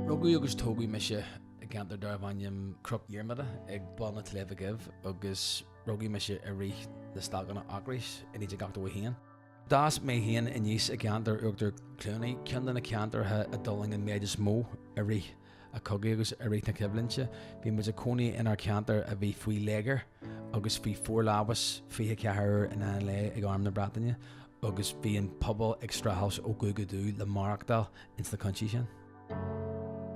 Rugadh agus tógadh mise i gceantar darbh ainm Cnoc Dhiarmada ag Baile na Sléibhe Duibh agus rugadh mise i rith na stailceanna ocrais i 1981. D'fhás mé féin aníos i gceantar Uachtar Chluanaí, ceann de na ceantracha a d'fhulaing an méid is mó i rith an chogaidh agus i rith na coimhlinte. Bhí muid ag cónaí inár ceantar a bhí faoi léigear agus faoi forlámhas 24 uair in aghaidh an lae ag Arm na Breataine agus bhí an pobal ag streachailt ó dhubh go dubh le maireachtáil ins na cúinsí sin.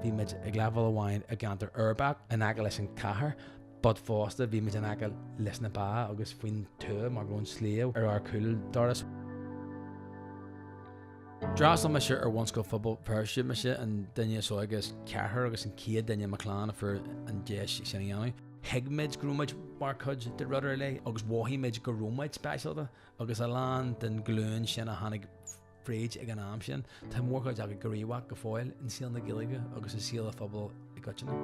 Bhí muid ag leibhéal amháin i gceantar uirbeach in aice leis an chathair but fosta bhí muid in aice leis na ba agus faoin tuath mar go raibh an sliabh ar ár gcúl doras. D'fhreastail mise ar Bhunscoil Phobal Feirste, mise an duine is óige as ceathrar agus an chéad duine i mo chlann a fuair an deis sin a dhéanamh. Thuig muid go raibh muid mar chuid de rud ar leith agus mhothaigh muid go raibh muid speisialta agus a lán den ghlúin sin a tháinig fríd ag an am sin. Tá mórchuid acu gníomhach go fóill in saol na Gaeilge agus i saol an phobail i gcoitinne.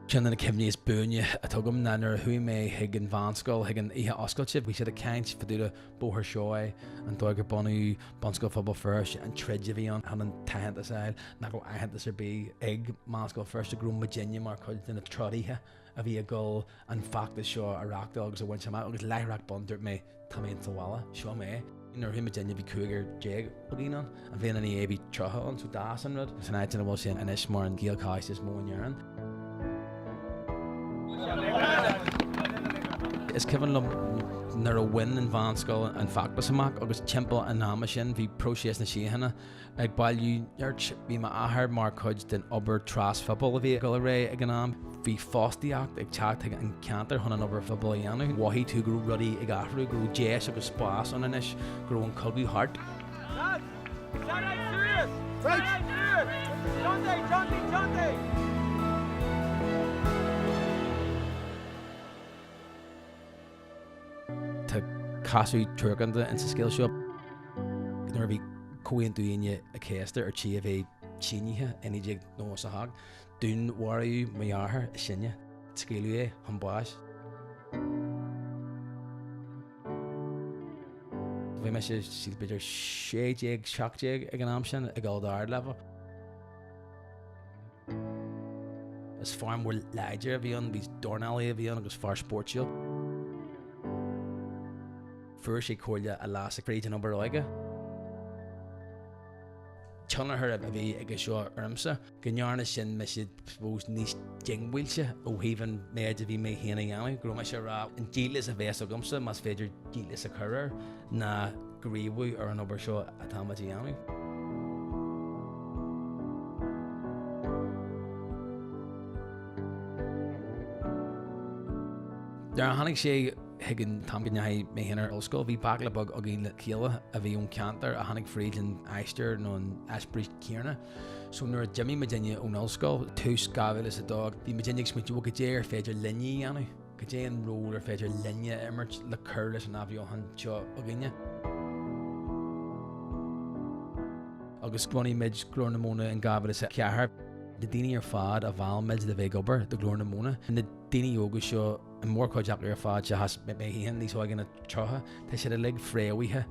Ceann de na cuimhní is buaine atá agam ná nuair a chuaigh mé chuig an mheánscoil chuig an oíche oscailte. Bhí siad ag caint fá dtaobh de Bóthar Seoighe, an dóigh gur bunaíodh Bunscoil Phobal Feirste, an troid a bhí ann chun an t-aitheantas a fháil, nach raibh aitheantas ar bith ag Meánscoil Feirste, go raibh muidinne mar chuid de na trodaithe a bhí ag dul an feachtas seo a reachtáil agus a bhaint amach agus láithreach bonn dúirt mé tá mé sa bhaile, seo mé. Nuair a chuaigh muidinne bhí cúigear againn ann, an bhliain ina dhiaidh bhí 30 ann so d'fhás an rud san áit ina bhfuil sé anois mar an Ghaelcholáiste is mó in Éirinn. Is cuimhin liom nuair a bhain an mheánscoil an feachtas amach agus timpeall an ama sin bhí próiseas na síochána Ag bailiú nirt, bhí m'athair mar chuid den obair trasphobail a bhí ag dul ar aghaidh ag an am. Bhí fostaíocht ag teacht chuig an cheantar chun an obair phobail a dhéanamh. Mhothaigh tú go raibh rudaí ag athrú, go raibh deis agus spás ann anois, go raibh an cogadh thart. Tá casadh truacánta insa scéal seo. Nuair a bhí Comhaontú Aoine an Chéasta ar tí a bheith sínithe i 1998, dúnmharaíodh mo dheartháir is sine, scaoileadh é chun báis. Bhí mise b'fhéidir 16, 17 ag an am sin ag dul d'ardleibhéal. Is fear mór láidir a bhí ann, bhí dornálaí a bhí ann agus fear spóirtiúil. Fuair sé comhairle a leasa fríd an obair óige. Tionchar a bhí aige seo ormsa, go ndearna sin mise suppose níos diongbháilte ó thaobh an méid a bhí mé féin a dhéanamh, go raibh mise ag rá an díoltas a bheas agamsa, más féidir díoltas a chur air, ná gníomhú ar an obair seo atá muid a dhéanamh. Nuair a tháinig sé chuig an t-am go ndeachaigh mé féin ar ollscoil, bhí baicle beag againn le chéile a bhí ón cheantar a tháinig fríd an aistear nó an eispéireas céanna. So nuair a d'imigh muidinne ón ollscoil, tús 2002, bhí muidinne ag smaointiú, bhuel, goidé ar féidir linne a dhéanamh? Cad é an ról ar féidir linne a imirt le cur leis an athbheochan seo againne? Agus bhunaigh muid Glór na Móna in 2004. Na daoine ar fad a mheall muid le bheith ag obair do Ghlór na Móna, na daoine óga seo, an mhórchuid acu ar fad seachas mé féin níos óige ná 30, tá siad uilig fréamhaithe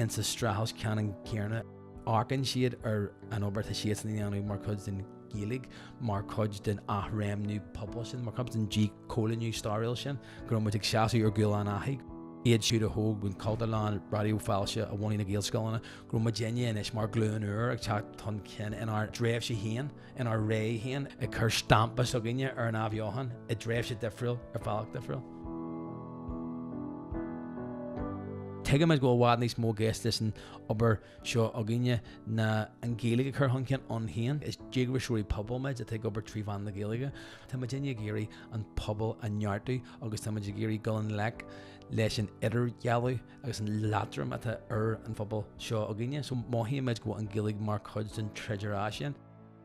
insa streachailt ceannann céanna. Amharcann siad ar an obair atá siadsan a dhéanamh mar chuid den Ghaeilge, mar chuid den athréimniú pobail sin, mar chuid den díchoilíniú stairiúil sin, go raibh muid ag seasamh ar ghuaillí an fhathaigh, iad siúd a thóg an Cultúrlann, Raidió Fáilte, a bhunaigh na Gaelscoileanna, go raibh muidinne anois mar ghlúin úr ag teacht chun cinn inár dtréimhse féin, inár ré féin, ag cur stampa s'againne ar an athbheochan i dtréimhse difriúil, ar bhealach difriúil. Tuigimid go bhfuil i bhfad níos mó i gceist leis an obair seo againne ná an Ghaeilge a chur chun cinn ann féin. Is díograiseoirí pobail muid atá ag obair trí mheán na Gaeilge. Tá muidinne ag iarraidh an pobal a neartú agus tá muid ag iarraidh dul i ngleic leis an idirdhealú agus an leatrom atá ar an phobal seo againne. So mothaíonn muid go bhfuil an Ghaeilge mar chuid den troid ar ais sin.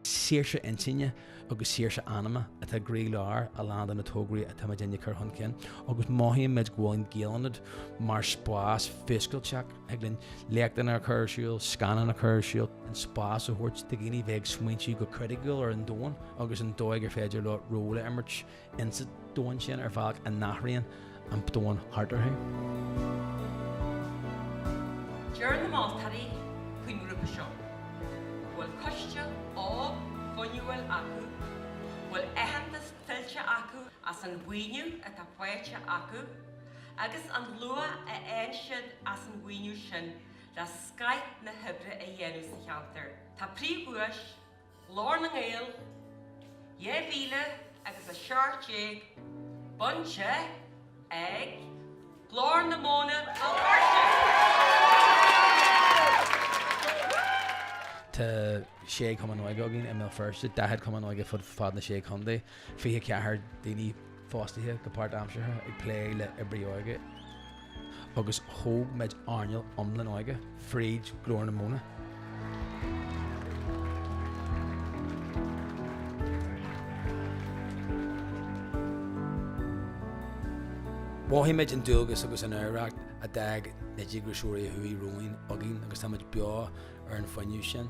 Saoirse intinne agus saoirse anama atá i gcroílár a lán de na tograí atá muidinne ag cur chun cinn agus mothaíonn muid go bhfuil an Gaelionad mar spás fuascailteach. Thig linn léachtanna a chur ar siúl, scannáin a chur ar siúl, an spás a thabhairt do dhaoine bheith ag smaointiú go criticiúil ar an domhan agus an dóigh ar féidir leo ról a imirt insa domhan sin ar bhealach a n-athraíonn an domhan thart orthu. Deir na moltóirí faoin ngrúpa seo. bhfuil coiste óg fuinniúil acu, bhfuil aitheantas tuillte acu as an mhaoiniú atá faighte acu agus an luach a fhaigheann siad as an mhaoiniú sin le scoth na hoibre a dhéanamh sa cheantar. Tá príomhdhuais Ghlór na nGael 2017 bainte ag Glór na Móna Béal Feirste! Tá sé chumann óige againn i mBéal Feirste, 40 cumann óige fud fad na Sé Chontae, 24 daoine fostaithe go páirtaimseartha ag plé le oibrí óige agus thóg muid earnáil iomlán óige fríd Glór na Móna. Mhothaigh muid an dualgas agus an oidhreacht a d'fhág na díograiseoirí a chuaigh romhainn againn agus tá muid beo ar an bhfuinneamh sin.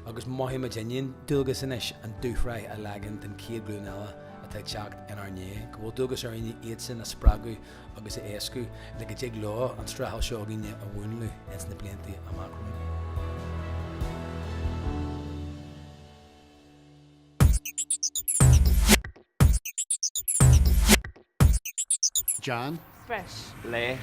Agus mothaímid an dualgas anois an dúshraith a leagan don chéad ghlúin eile atá ag teacht inár ndiaidh, go bhfuil dualgas orainn iadsan a spreagadh agus a éascú le go dtig leo an streachailt seo againne a mhúnlú ins na blianta amach romhainn. John. Fresh. Le.